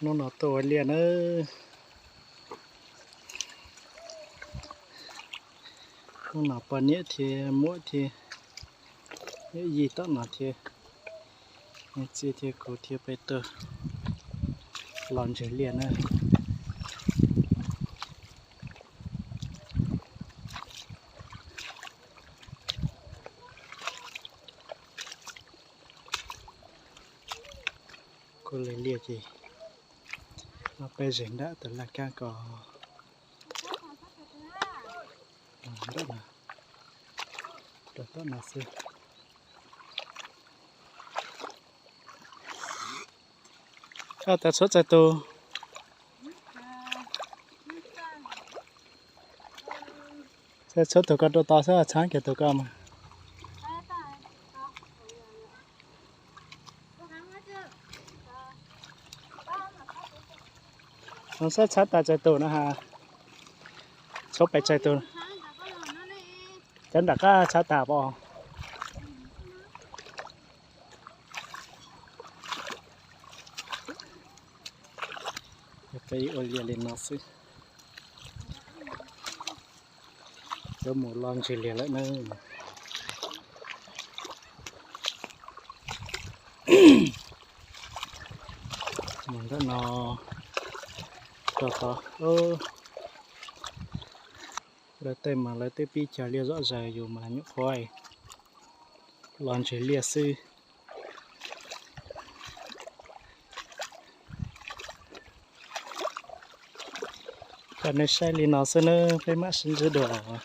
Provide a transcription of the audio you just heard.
Hnub no tuaj ua liaj nawb. Hnub no poj niam thiab muam thiab yawm yij tom no thiab, niam txiv thiab kuv thiab peb tuaj los ntses liaj na. Kuj li liaj ces no peb zes nram tus laj kab ko. Nram no, rau tom no xwb. Koj tas tshuab txais tus, txais tshuab tus ko rau tod xwb, txhab kiag tus ko mas. No xwb txhab tas txais tus no ha. Tshuab pem txais tus. Cov nram qab txhab tas pom. Peb ua liaj li no xwb. Yuav mus los ntses liaj lawm na. Mus ntawm no rau tod. Lawv tej mas lawv twb pib cog liaj zom zaws, yus mas nyuam qhuav los ntses liaj xwb. Kom nej saib li no xwb nawb, peb mam sib ntsib dua.